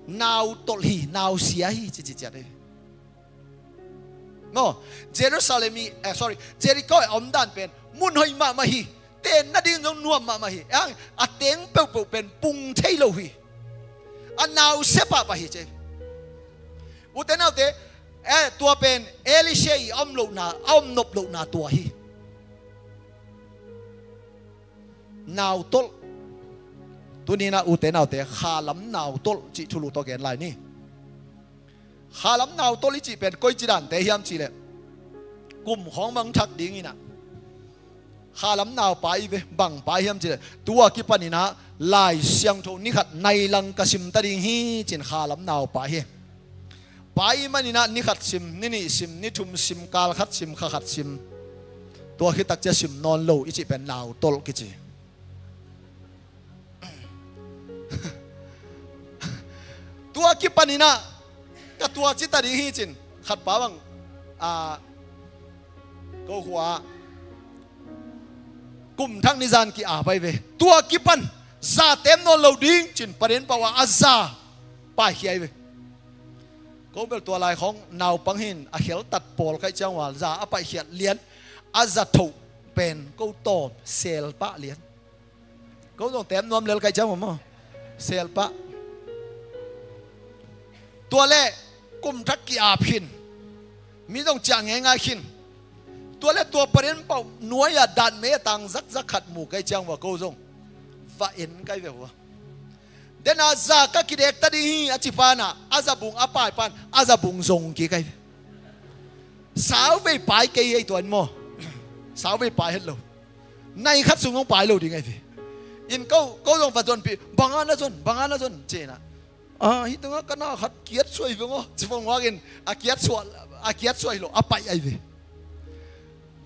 nau tolh hi, nau sia hi, ci, ci ciat hi. Maw, Jerusalem i, eh, sorry, Jericho i omdan pen mun hoih mahmah hi. Ten nading zong nuam mahmah hi. Ang a teng peuhpeuh pen pung thei lo hi. A nau sia pahpah hi, ci. Ute naute, eh, tua pen Elisha i a om lohna, a om nop lohna tua hi. Nau tolh. Tuni in ah, ute naute, khalam nau tolh cih thulu tawh gen lai ni. Khalam nau tolh i cih pen koici dante hiam cih leh, kum khawng bang thak ding in ah, khalam nau pai ve. Bang pai hiam cih leh, tua kipan in ah Lai Siangtho ni khat nai lang ka sim ta ding hi, ci-in khalam nau pai hi. Pai ahih manin ah ni khat sim, ni nih sim, ni thum sim, kal khat sim, kha khat sim. Tua khit tak ciang sim nawn lo i cih pen nau tolh kici. Tua kipan in ah ka tua ci ta ding hi, ci-in khat pa bang, a, ko khua kum thak ni zan ki-ap ai ve. Tua kipan za tem nawn lo ding, ci-in Pa Lian Pau a, a za paikhia ai ve. Ko bel tua lai khawng naupang hi-in a kheltat pawl ka hih ciang ua, za a paikhiat lian, a za thoh pen ko tawm sel pah lian. Ko zong tem nuam lel ka hih ciang maw, sel pah. Tua leh kum thak ki-ap khin. Mi zong ciah ngeingai khin. Tua leh tua Pa Lian Pau nuai-ah datmei a tang zakzak khat mu ka hih ciang ua, ko zong va en ka hi ve ua. Den a za ka kidek ta ding hi, a ci pan ah, a za bung a pai pan, a za bung zong kik ai ve. Sauvei pai kei hi ei, tua in maw. Sauvei pai het lo. Nai khat sung zong pai lo ding ai ve. In ko, ko zong va zonpih, bang a na zon, bang a na zon, ci-in ah. A, hih tengah ka na khat kiat suai veng aw, ci vong uakin, a kiat suah, a kiat suah hi lo, a pai ai ve.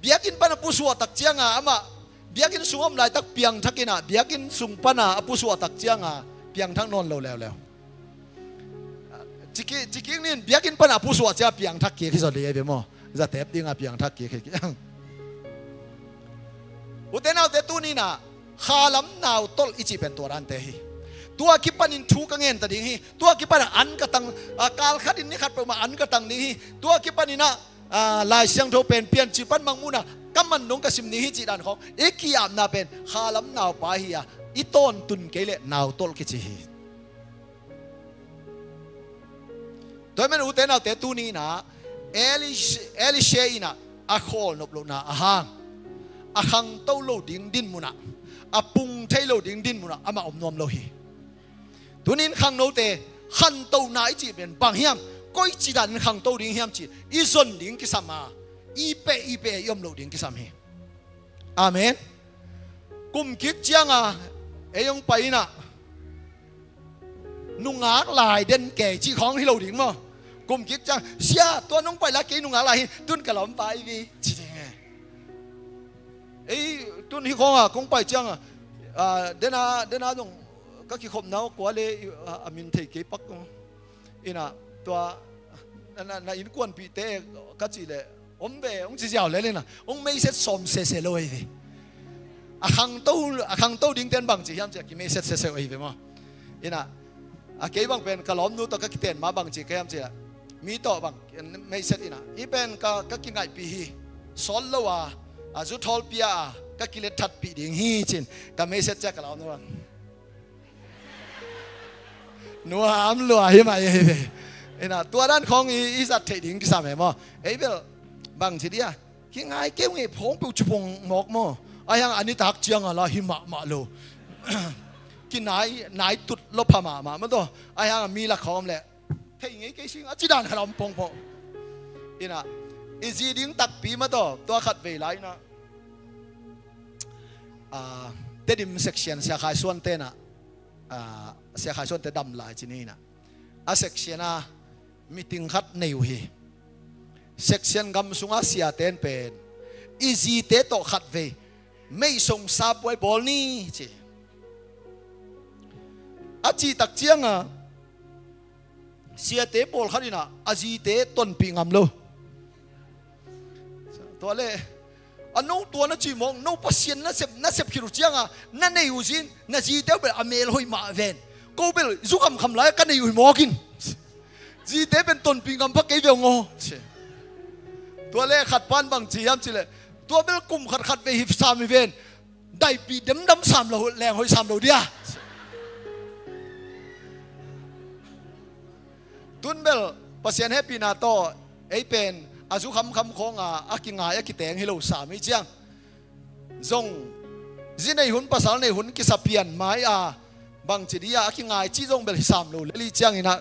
Biakinn pan a pusuah tak ciangin amah, biakinn sung a om laitak piangthak in ah, biakinn sung pan a pusuah tak ciangin piangthak nawn lo leuleu. Ciki, ciking nin, biakinn pan a pusuah ciang piangthak kik hi zaw lei ai ve maw. Zatep dingin piangthak kik hi. Ute naute, tuni in ah khalam nau tolh i cih pen tua dante hi. Tua kipanin thu ka ngen ta ding hi. Tua kipan ah an ka tang, a, kal khatin ni khat peuhmah an ka tang ding hi. Tua kipanin ah, a, Lai Siangtho pen Piancil pan Mangmuhna ka man dong ka sim ding hi cih dan khawng i ki-apna pen khalam nau pai hi a, i tawntun kei leh nau tolh kici hi. Tua ahih manin ute naute, tuni in ah Elis-, Elisha in ah a khawl nop lohna a hang, a khangto lo ding dinmun ah, a pung thei lo ding dinmun ah amah om nuam lo hi. Tuni in khangnote, Khantohna i cih pen bang hiam? Koici danin khangto ding hiam cih i zon ding kisam a, i peh i peh i om loh ding kisam hi. Amen. Kum kik cianga ei hong pai inah nungak lai den kei cih khawng hi lo ding maw? Kum kik ciang, "Sia, tua nong pai la kei nungak lai hi, tun ka lawmpa i vi," ci ding e. Ei tun hi khawnga kong pai cianga, a, dena dena zong ka kikhopna kua le, a, a min thei kei pak. Inah tua na, na, na innkuanpihte ka cih leh om ve hong ci ziau lel inah hong meiset sawm sese lo ei ve. A khangto, a khangto dingten bang ci hiam cih a kimeiset sese ei ve maw? Inah a kei bang pen ka lawmnu tawh ka kiten ma bang ci ka hiam cih a mi tawh bang meiset inah i pen ka, ka kingaihpih hi. Sawt lo a, a zu thawl pia a ka kilet thatpih ding hi cin ka meiset cia ka lawmnu bang nuam lua hi mah ei ve. Inah tua dan khawng i, i zat theih ding kisam e maw? Ei bel bang ci dia, kingai keu ngei phawng peuh cipong mawk maw? Ahi hang a nitak cianga la hi mahmah lo. Kinai, nai tut lo pha mahmah maw taw? Ahi hang a mi lak khawng om leh thei ngei kei sing a ci dan khat a om pongpong. Inah i zi ding takpi maw taw? Tua khat vei lai inah, a, Tedim section Sia Khai Suan tenah, a, Sia Khai Suante dam lai ci ni inah a section a meeting khat nei uh hi. Section gam sunga siaten pen i zite tawh khat vei meisong sapuai bawl ni ci. A cih tak cianga siate pawlkhat inah a zite tonpih ngam lo. Tua le a no tua na cih mawk, no Pasian na sep, na sep khit uh cianga na nei uh zin na zite uh bel a mel hoih mah ven. Ko bel zu khamkham lai ka nei uh hi mawk in. Zite pen tonpih ngam pha kei ve ngaw. Tua le khat pan bang ci hiam cih leh, tua bel kum khat khat vei hi sam hi ven. Daipih demdam sam lo, leng hoih sam lo dia. Tun bel Pasian hehpihna tawh ei pen a zu khamkham khawnga a kingai a kiteng hi lo sam hi ciang zong zi nei hun pasal nei hun kisa pian mai a bang ci dia a kingai cih zong bel hi sam lo lel hi ciang inah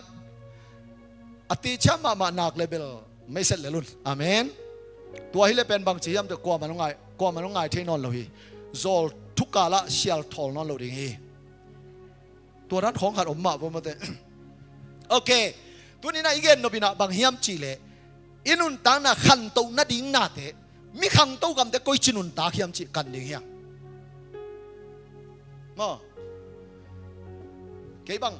a ticiam mahmah nak le bel meiset lel un. Amen. Tua hi le pen bang ci hiam teh kuamah nong ngai, kuamah nong ngai thei nawn lo hi. Zawl thukalah sial thawl nawn lo ding hi. Tua dan khawng khat om mah vo mate. Ok. Tuninah i gen nop inah bang hiam cih leh i nuntakna khantoh nading nate mi khangto gamte koici nuntak hiam cih kan ding hiam? Maw? Kei bang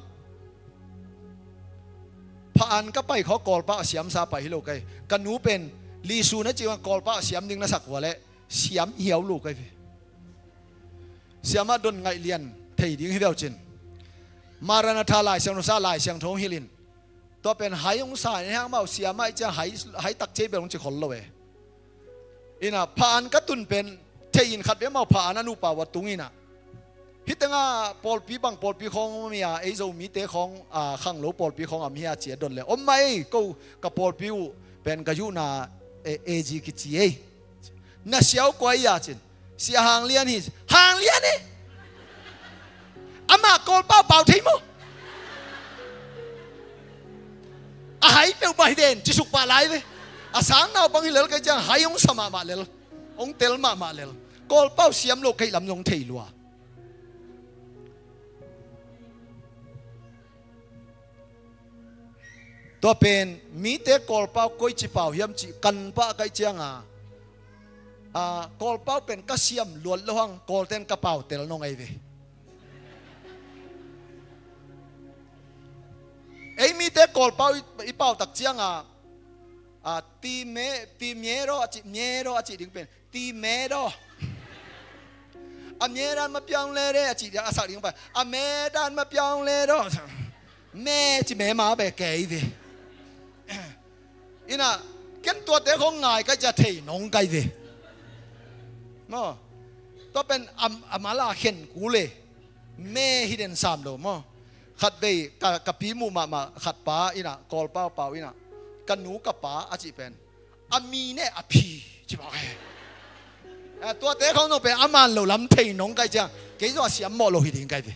pha an ka pai khaw Kawlpau a siamsa pai hi lo kai. Ka nu pen Lisu na cih bang Kawlpau a siam ding na sak uh a leh siam hiau lo kai ve. Siamah don ngaih lian thei ding hi veu cin. Maranatha Lai Siangtho sa Lai Siangtho hong hilh in. Tua pen hai hong sa in hang mau siamah i cia hai, hai tak cei bel hong ci khol lo e. Inah pha an ka tun pen thei in khat ve mau pha an a nupa uh a tung inah. Hih tengah pawlpi bang pawlpi khawng om hi a, ei Zomite khawng, a, khanglo pawlpi khawng am hi a ci a don le om mah ei, ko ka pawlpi uh pen ka yuhna, e, A G kici ei. Na siau kua hi a cin. Sia Hang Lian hi. Hang Lian hi. Amah Kawlpau pau thei maw? A hai peuhmah hi den, cisuk pah lai ve. A sang nau bang hi lel kai ciang hai hong sa mahmah lel. Hong tel mahmah lel. Kawlpau siam lo kai lam zong thei lua. Tua pen mite Kawlpau koici pau hiam cih kan pah kai cianga, a, Kawlpau pen ka siam luat lo hang Kawlten ka pau tel nong ei ve. Ei mite Kawlpau i, i pau tak cianga, a, ti me, ti miero a cih, miero a cih ding pen ti medo. A medan ma piang le de a cih dia a sak ding pai. A medan ma piang le do. Me ci me ma be kei ve. Inah ken tuate khong ngai kai cia thei nong kai ve. Maw? Tua pen am, a mala khen kule. Me hi den sam lo maw? Khat vei ka, ka pi muh mahmah khat pa inah Kawlpau pau inah ka nu ka pa a cih pen a mi ne a phi ci mawk e. A, tuate khong zong pen a man lo lam thei nong kai ciang kei zong a siam mawh lo hi ding kai ve.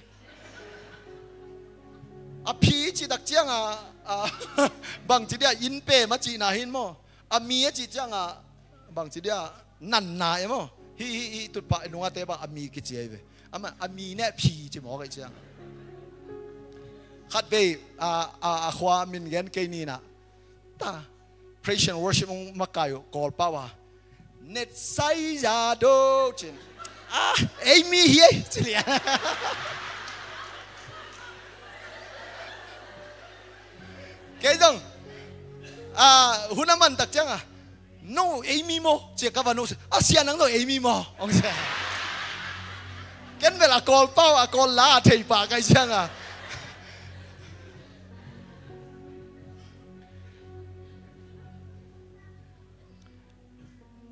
A phi cih tak cianga, a, bangci dia inn pem a cihna hi in maw? A mi a cih cianga bangci dia nanna e maw? Hih, hih, hih tutphah i nungate bang a mi kici ahi ve. Amah a mi ne phi ci mawk ahi ciang. Khatvei, a, a, a khua min gen kei ni na. Ta praise and worship hong makai uh Kawlpau a, netsai za do cin. Ah, ei mi hi ei ci lian. Kei zong, ah, hun a man tak cianga, no ei mi maw ci a ka va no, a sia nang zong ei mi maw hong ci a. Ken bel a Kawlpau a Kawl la a thei pah kai cianga.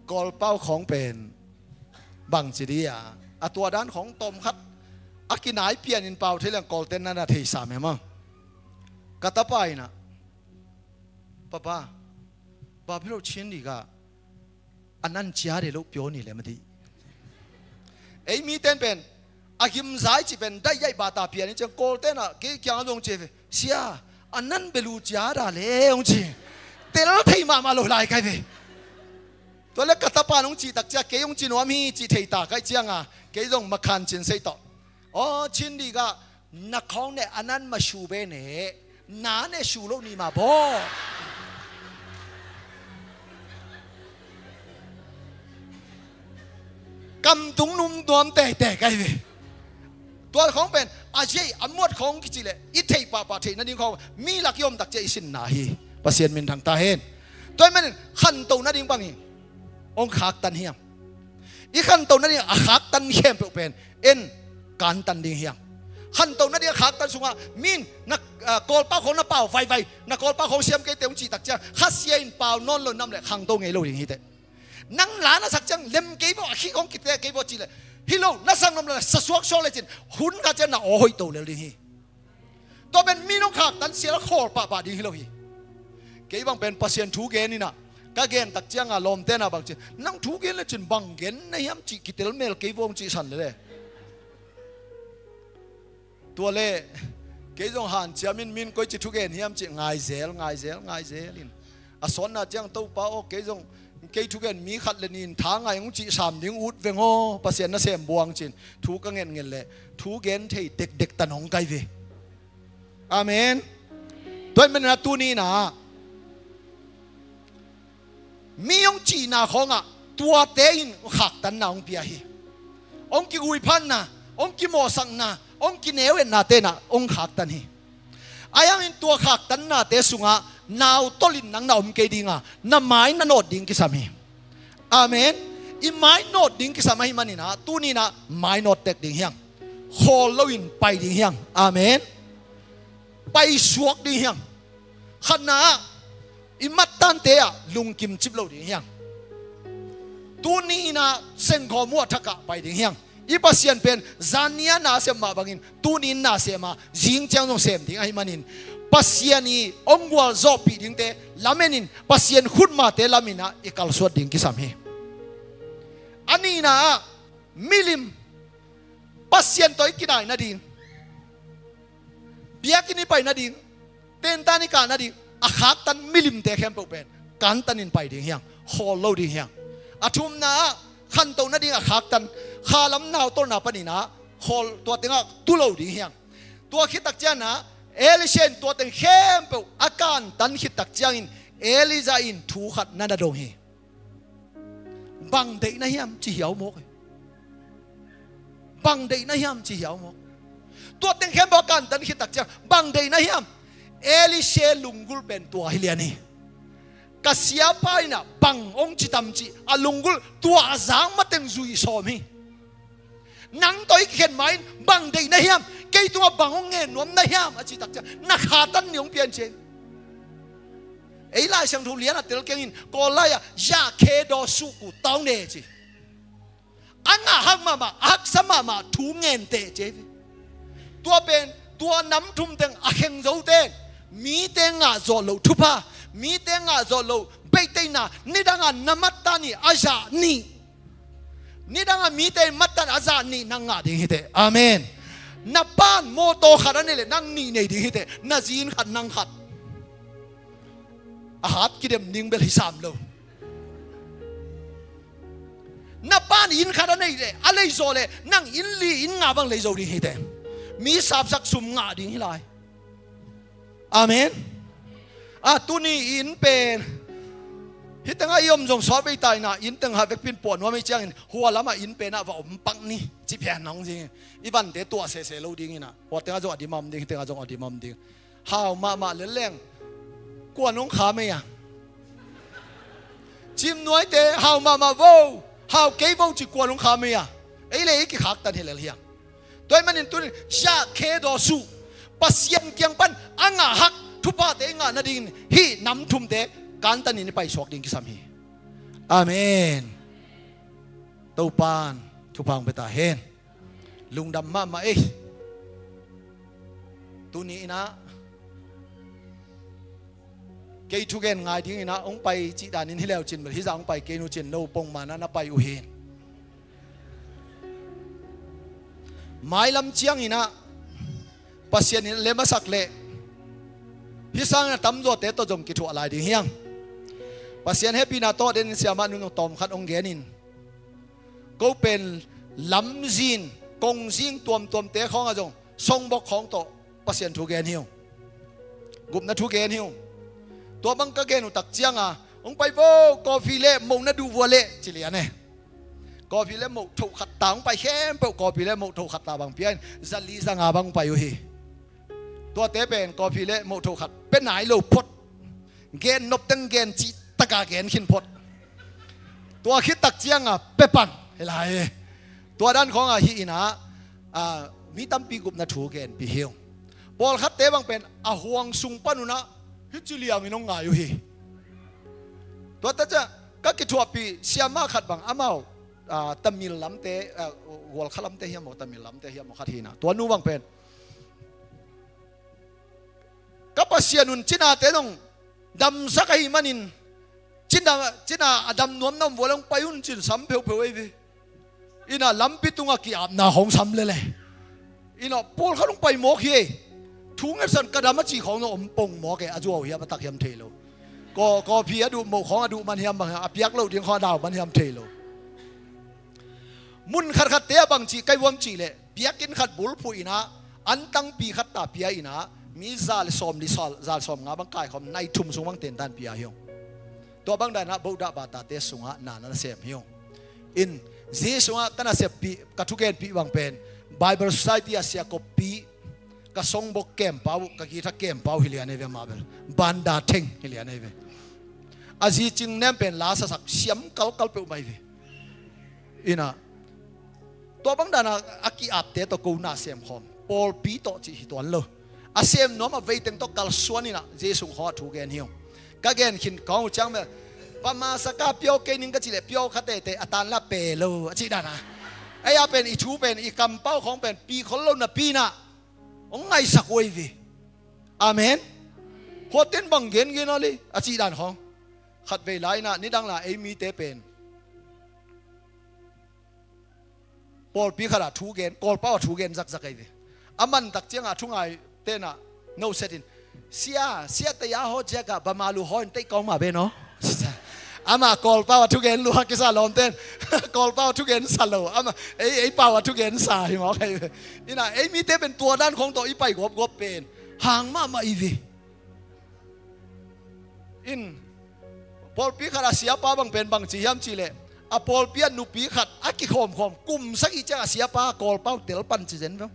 Kawlpau khawng pen bangci dia, a tua dan khawng tawm khat a kinai pianin pau thei leng Kawlten na na thei sam em a. Ka tapa ina, papa, bapilo chin di ka a nan cia de lo pio ni le madi. Ei mi ten pen a gimzai ci pen dai yai bata pian in ciang Kawlten a kei kiang a zong ci ve, sia, a nan belu cia da le hong ci. Tel thei mahmah lo lai kai ve. Tua le ka tapa nong cih tak cia kei hong ci nuam hi cih thei ta kai cianga kei zong makhan cin sei tawh. Aw cin di ka na khawng ne a nan ma shu be ne. Na ne shu lo ni ma baw. Kam tung num nuam tete kai ve. Tua khawng pen a ziai a muat khawng kici le i theih pahpah theih nading khawng mi lak i om tak cia i sinna hi. Pasian min thang ta hen. Tua i manin khanto nading bangin hong khaktan hiam? I khanto nading a khaktan khempeuh pen en kantan ding hiam? Khanto nading a khaktan sungah min na, ah, Kawlpau khawng na pau vaivai, na Kawlpau khawng siam keite hong cih tak ciang khasia in pau nawn lo nam le khangto ngei lo ding hi teh. Nang la na sak ciang lem kei baw, a khik hong kite kei baw cih le hi lo, na sang nom le na sa suaksuak le cin hun khat ciang na aw hoih to lel ding hi. Tua pen mi nong khaktan sia la khawl pahpah ding hi lo hi. Kei bang pen Pasian thu gen ina ka gen tak cianga lawmte na bang ci, nang thu gen le cin bang gen na hiam cih kitel mel kei vong cih san le le. Tua le kei zong hanciam in min koi ci thu gen hiam cih ngai zel, ngai zel, ngai zel in. A sawnna ciang Topa aw kei zong kei thugen mi khat le nin tha ngai hong cih sam ding ut veng aw, Pasian nasem buang cin thu ka ngetnget leh thu gen thei dekdek tan hong kai ve. Amen. Tua hi manin a tuni-in ah mi hong cihna khawngah tuate in khaktanna hong pia hi. Hong kiguiphatna, hong kimawhsakna, hong kineu-etnate in ah hong khaktan hi. Ahi hangin tua khaktannate sungah nautolh in nang na om kei dinga, na mai na nawt ding kisam hi. Amen. I mai nawt ding kisam ahih manin ah tuni-in ah mai nawt tek ding hi hang. Khawl loin pai ding hi hang. Amen. Paisuak ding hi hang. Khatna ah i mattante ah lungkim cip lo ding hi hang. Tuni-in ah sengkhawm uh a thakah pai ding hi hang. I Pasian pen zan ni-a na sem mah bangin tuni-in na sem a, zing ciang zong sem ding ahih manin Pasian i hong gualzawhpih dingte lamenin Pasian khutmate lamin ah i kalsuan ding kisam hi. A nihna ah milim Pasian tawh i kinai nading, biakinn i pai nading, tentan i kah nading a khaktan milimte khempeuh pen kantanin pai ding hi hang, khawl lo ding hi hang. A thumna ah khanto nading a khaktan khalam nautolhna panin ah khawl, tua tengah tu lo ding hi hang. Tua khit tak ciangin ah Elisha in tua teng khempeuh a kantan khit tak ciangin Elijah in thu khat na na dong hi. Bang deih na hiam ci hiau mawk hi. Bang deih na hiam ci hiau mawk. Tua teng khempeuh a kantan khit tak ciang bang deih na hiam? Elisha lunggulh pen tua hi lian hi. Ka siapa in ah bang hong ci tam cih a lunggulh tua a zang mateng zui sawm hi. Nang tawh i kikhen ma-in bang deih na hiam? Kei tungah bang hong ngen nuam na hiam? A cih tak ciang na khatan ni hong pian ci hi. Ei Lai Siangtho lian a tel keng in Kawl lai-ah ya khe daw suh ku tawng de ci. A ngah hak mahmah, a haksa mahmah thu ngen teh ci hi. Tua pen tua nam thum teng a kheng zote in mite ngah zawh loh thupha, mite ngah zawh loh beihtheihna, nidangah na mattan i a zah nih. Nidangah mite in mattan a zah nih na ngah ding hi teh. Amen. Na pa'n mawtaw khat a neih leh nang nih nei ding hi teh, na zi inn khat nang khat. A hat kidem ding bel hi sam lo. Na pa'n inn khat a neih leh, a lei zawh leh nang inn li inn nga bang lei zo ding hi teh. Mi sapsak sum ngah ding hi lai. Amen. A tuni inn pen hih tengah i om zong sawt vei ta in ah, inn teng ha vekpi in puah nuam hi ciangin hua lamah inn pen ah va om pak ni ci pian nong zing. I vante tuah sese lo ding in ah, hua tengah zong a dim a om ding, hih tengah zong a dim a om ding. Hau mahmah lel leng kuan hong kham ei a. Cim nuaite hau mahmah vo, hau kei vo ci kuan hong kham ei a. Ei le ei kikhaktan hi lel hiang. Tua ahih manin tunin siah khe daw suh, Pasian kiang pan a ngah hak thuphate i ngah nadingin hih nam thumte kantanin i paisuak ding kisam hi. Amen. Topa'n thupha hong pia ta hen. Lungdam mahmah ei. Tuni in ah kei thugen ngai ding in ah hong pai cih danin hi leu cin bel hih zah hong pai kei nu cin, no pongman ah na pai uh hi. Mailam ciangin ah Pasian in lem a sak leh hih sangin a tamzawte tawh zong kithuah lai ding hiang. Pasian hehpihna tawh den in siamah nun zong tawmkhat hong gen in, ko pen lamzin kongzing tuamtuamte khawngah zong songbok khawng tawh Pasian thu gen hi ung. Gupna thu gen hi ung. Tua bang ka gen uh tak cianga hong pai vo, coffee le moh na duh vua le ci lian e. Coffee le moh thoh khat ta hong pai khempeuh, coffee le moh thoh khat ta bang pia in zali zanga bang hong pai uh hi. Tuate pen coffee le moh thoh khat pia nai lo phot. Gen nop teng gen cih taka gen khin phot. Tua khit tak cianga pia pan hi lai. Tua dan khawngah hih in ah, ah, mi tampi gupna thu genpih hi ung. Pawlkhatte bang pen a huang sung pan un ah hih ci liangin hong ngai uh hi. Tua ta ciah ka kithuahpih siamah khat bang amau, ah, Tamil lamte, ah, Gualkha lamte hiam maw, Tamil lamte hiam maw khat hi in ah. Tua nu bang pen ka Pasian un cinate zong damsak ahih manin cina, cina a dam nuam na om vua le hong pai un cin sam pheupheu ei ve. In ah lampi tungah ki-apna hong sam lele. In ah pawlkhat hong pai mawk hi ei. Thu ngetsan ka dam a cih khawng zong om pong mawk e, a zuau hiam a tak hiam thei lo. Kaw, coffee a duh, moh khawng a duh man hiam bang hiam, a piak loh ding khawng a dau man hiam thei lo. Mun khatkhatte ah bangci ka hi vuam cih leh biakinn khat bulphuh in ah antangpi khat ta pia in ah mi za le sawm li, za le sawm nga bang kaikhawm, nai thum sung bang tentan pia hi ung. Tua bang dan ah Buddha batate sungah na na sem hi ung. In zi sungah ka naseppih, ka thugenpih bang pen Bible Society a sia koppih, ka songbok kempau, ka guitar kempau hi lian ei ve, mah bel banda theng hi lian ei ve. A zi cing nem pen la sasak siam kalkal peuhmah ei ve. In ah tua bang dan a, a ki-apte tawh ko na sem khawm, pawlpi tawh cih hi tuan lo. A sem nuam a veiteng tawh kalsuan in ah Jesu khawng a thu gen hi ung. Ka gen khin kawng uh ciang bel, pama saka piau kei ning ka cih leh piau kha teitei, a tan la pe lo a cih dan a. Ei a pen i thu pen i kampau khawng pen pi khol lo napi in ah hong ngaisak uh ei ve. Amen. Huaten bang gengen a le a cih dan khawng. Khatvei lai in ah nidang la ei mite pen pawlpi khatah thu gen, Kawlpau ah thu gen zakzak ei ve. A mantak ciangah thungai tenah no setin, sia, sia taya haw jiakah bamalu haw in teih kawng mah ben aw. Amah Kawlpau ah thugen lua kisa lawmten Kawlpau ah thugen sa lo, amah ei, ei pau ah thugen sa hi mawk ei ve. In ah ei mite pen tua dan khawng tawh i pai gawpgawp pen hang mahmah i ve. In pawlpi khat a siapa bang pen bangci hiam cihleh, a pawlpi ah nupi khat a kikhawmkhawm kum sagih ciang a siapa Kawlpau tel pan ci zen veng.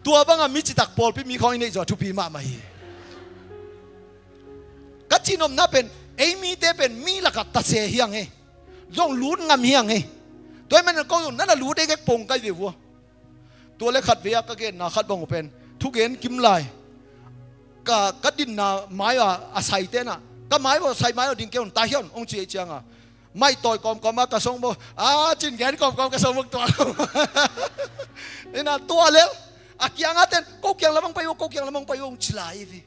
Tua banga mi citak pawlpi mi khawng i neih zaw thupi mahmah hi. Ka cihnopna pen ei mite pen mi lakah tase hiang hi. Zong lut ngam hiang hi. Tua ahih manin ko zong nana lut ei gek pong kai ve vua. Tua le khatvei a ka genna khat bang uh pen thugen kim lai. Ka, ka dinna mai a, a sai tenah ka mai uh, sai mai uh ding kei un, tai hian hong ci ei cianga mai tawi kawmkawm a ka song bawh a cin gen kawmkawm ka song bawh tua. Ina tua lel a kianga ten ko kiang lamang pai uh, ko kiang lamang pai uh hong ci lai hi.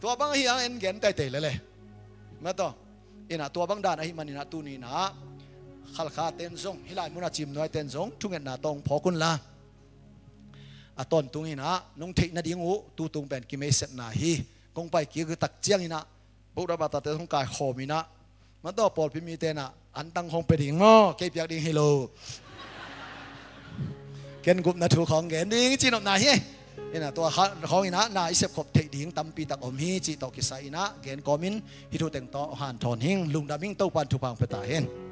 Tua bang hi ang en gen taitei lele. Mataw. Ina tua bang dan ahih maninah tuninah Khalkha ten zong, hih lai mun a Cimnuai ten zong thungetna tawh hong phawk unla, a tawntung in ah nong theih nading uh tutung pen kimeisepna hi. Kong pai kik tak ciangin ah Buddha bata te hong kaikhawm in ah, mataw pawlpi mite in ah antang hong pia ding maw, kei piak ding hi lo. Ken gupna thu khawng gen ding ci nopna hi. Ina tua khawng in ah na i sepkhop theih ding tampi tak om hi cih tawh kisai in ah gen kawmin hih thu teng tawh hanthawn hing. Lungdam hing, Topan thupha hong pia ta hen.